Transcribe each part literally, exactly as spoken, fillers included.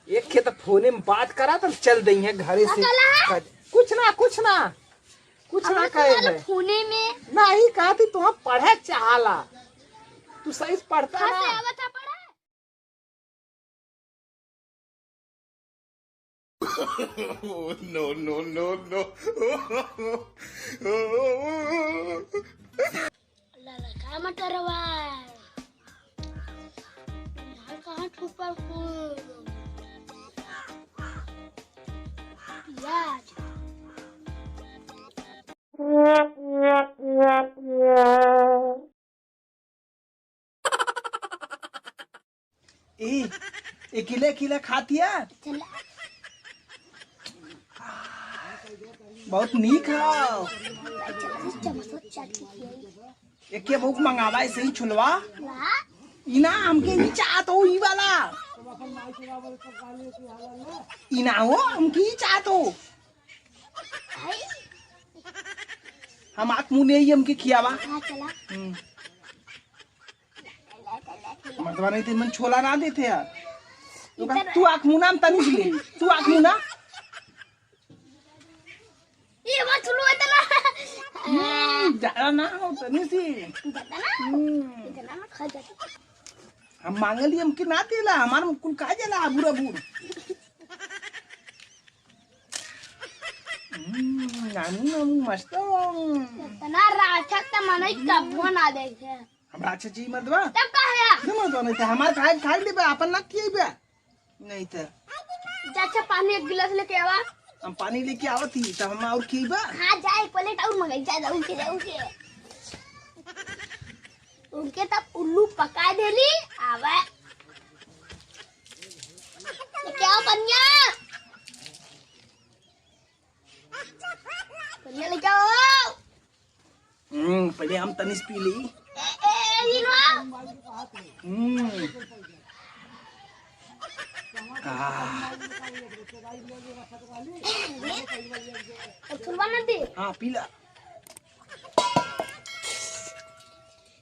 एक खे तो फोने में बात करा, तब चल दई है घरे से। का कहला है? कुछ ना, कुछ ना, कुछ ना कहे है। फोने में नहीं, कहा थी तुम पढ़े चाहला, तू सही से पढ़ता ना। कहाँ से आवत है पढ़े? Oh, no, no, no, no। ललका मटरवा। यहाँ कहाँ छुपल कुल? प्याज। ए, अकेले अकेले खातिया? चला। बहुत नीक हौ। चला, चम्मच चाट के खियाई। एके भूख मंगावा ऐसे ही छुलवा। वाह। ई ना, हमके ई चाहत हो, ई वाला। ई ना हो, हमके ई चाहत हो। आई। हम आँख मुँह नहीं, हमके खियावा। हाँ, चला। हम्म। मर्दवा नहीं थे, मन छोला ना देते यार। तू का, इधर तू आँख मुँह ना, हम तनी से ले। तू आँख मुँह ना। ये मत छुलो इतना। हम्म, ज्यादा ना हो, तनी से। ज्यादा ना? हम्म। इतना मत खा जाते। हम मांगली, हमके ना देला, हमार कुल खा जाला, बुरा बुर। हम्म, नानू, नानू, मस्त। इतना राक्षस त मनई कब्बो ना देखे। हम राक्षस जी मर्दवा? तब का है? ना मर्दवा, नहीं तो हमार खाए, खाए लेबे, अपन ना खिएबे। नहीं तो। जा, अच्छा, पानी एक गिलास लेके आवा। हम पानी लेके आवत ही, तब हम और खिएबे। हाँ, जा, एक प्लेट और मंगाई, जा, जा, उनके, जा, उनके। उनके तब उल्लू पका देली, आवे। क्या बनिया? पनिया लेके आओ। हम्म, पहले हम तनिस पी ली। ए, ए, ए, ये लो। हम्म। आह। अब छुलवा ना दे। हाँ, पी ला।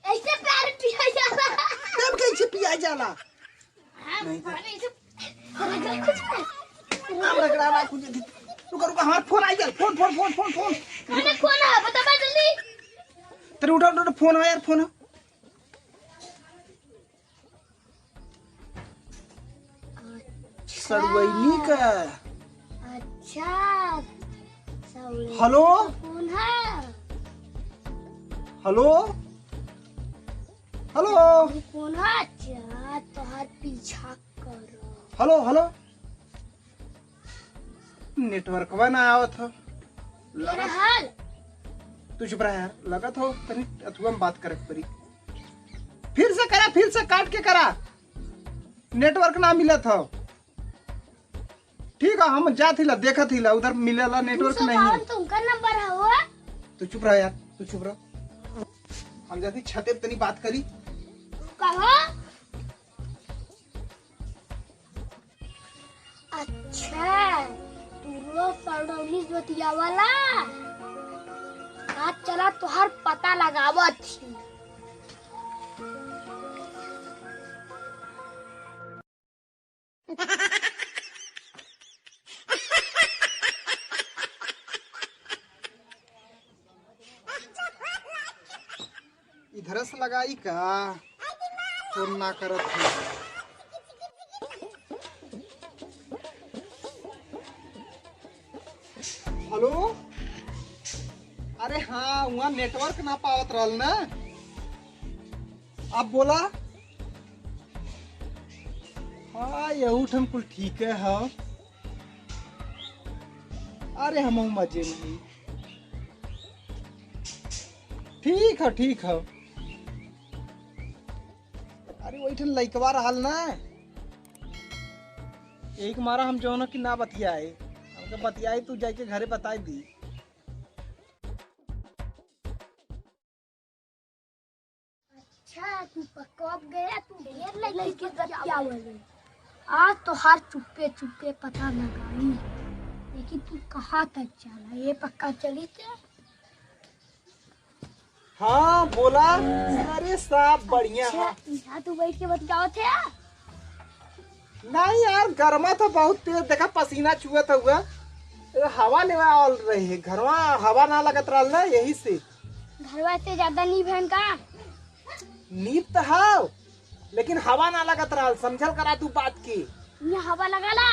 ऐसे प्यार पिया जाला। तब कैसे पिया जाला? नहीं तो। हम रगड़ा रहा कुछ। रुका, रुका, हमार फोन आई गया। फोन, फोन, फोन, फोन, फोन। अरे, फोन है, बता, बता जल्दी। तेरे उठा, उठा, उठा, फोन है यार, फोन है। अच्छा। सड़वैनी का। अच्छा। सड़वैनी हेलो? का फोन है। हेलो? हेलो? कौन है? अच्छा, तोहार पीछा करो। हेलो, हेलो। नेटवर्कवा ना आवत हो। लगत हाल। तू चुप रह यार, लगत हो तनी अथुआ में बात करे के पड़ी। फिर से करा, फिर से काट के करा, नेटवर्क ना मिलत हो। ठीक है, हम जात हिला, देखत हिला, उधर मिलेला नेटवर्क नहीं। दो सौ बावन तो उनका नंबर है वो। तू चुप रह यार, तू चुप रह। हम जाती छते पे तनी बात करी। कहो। अच्छा, तू लोग सड़ौनी जोतिया वाला। आज चला तोहार पता लगावत ही। इधर से लगाई का? फोन ना करत है। हेलो, अरे हाँ, वहाँ नेटवर्क ना पावत रहल ना। अब बोला। हाँ, यहू ठन कुल ठीक है, हाँ। अरे, हमहू मजे में ही। ठीक है, ठीक है। अरे, वही ठन लइकवा रहल ना, एक मारा हम जौन कि ना बतियाए, हमके बतियाए, तू जाके घरे बताए दी। अच्छा, तू पक्का अब गया, तू ढेर लड़की के बतियावल है। आज तोहार चुप्पे चुप्पे पता लगाई, लेकिन तू कहाँ तक चला, ये पक्का चली थे? हाँ, बोला। अरे, सब बढ़िया है। अच्छा, यहाँ तू बैठ के बतियावत है? नहीं यार, गरमा तो बहुत तेज, देखा पसीना चुअत हुआ। ए, हवा लेवा आवल रहे, घरवा हवा ना लगत रहल ना, यही से। घरवा से ज्यादा नीब हन का? नीब तो हाव, लेकिन हवा ना लगत रहल, समझल करा तू बात के। यहाँ हवा लगाला?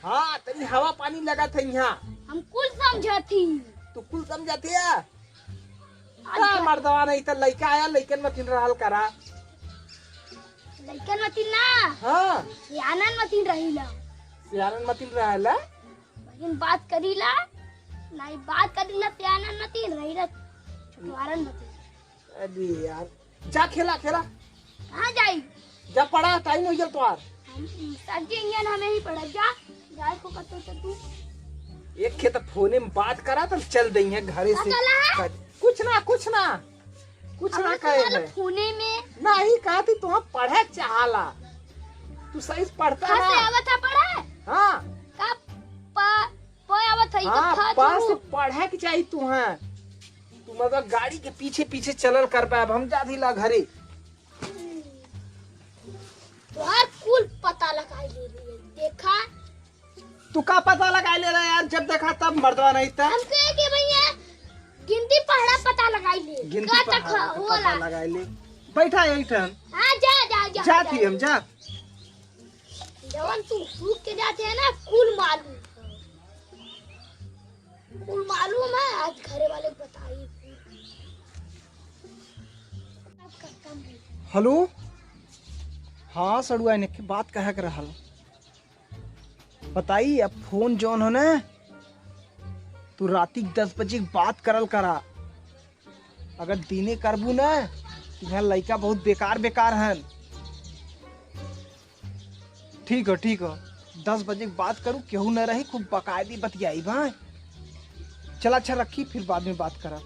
हाँ, तनी हवा पानी लगत है यहाँ। हम कुल समझत ही। तू कुल समझत है? का मर्दवा नहीं त लइका आया, लइकन मतिन रहल करा। लइकन मतिन ना। हाँ। सियानन मतिन रहीला। सियानन मतिन रहल है? लेकिन बात करीला। नहीं बात करीला, सियानन मतिन रहीला। छोटवारन मतिन। अरे यार, जा खेला, खेला। कहाँ जाई? जा पढ़ा, टाइम हो गया तोहार। हम, सर जी, इंजन हमें ही पढ़ा, जा। जाए को कतो तो तू। एक खेत फोने में बात करा, तो चल दई है घरे से। का कहला है? कुछ ना, कुछ ना, कुछ ना कहे है। फोने में। नहीं, कहा थी तुहाँ पढ़े चाहाला। तू सही से पढ़ता ना। से आवत है पढ़े? हाँ। का प, प आवत है, हाँ, प से पढ़े के चाहिए तुहाँ। तू मतलब गाड़ी के पीछे पीछे चलल कर पाए, अब हम जा दी ला घरे। तोहार कुल पता लगाई ले रही है, देखा। तू का पता लगाई ले रहा है यार, जब देखा तब मर्दवा नहीं था। हम कहे कि भैया गिनती पहाड़ा पता लगाई ले। गिनती का तक पहाड़ा का होला? पता लगाई ले। बैठा यही ठन। हाँ, जा, जा, जा, जा जा। थी हम, जा। जवन तू रुक के जाते हैं ना, कुल मालूम है। कुल मालूम है, आज घरे वाले बताई। हेलो, हाँ सड़ुआ, इनके बात कहे के रहल। बताई, अब फोन जौन हो ना, तू राती के दस बजे के बात करल करा। अगर दिने करबू ना, तो यहाँ लइका बहुत बेकार बेकार हन। ठीक हो, ठीक हो, दस बजे के बात करू, केहू न रही, खूब बाकायदे बतियाई भाई। चला अच्छा रखी, फिर बाद में बात करा।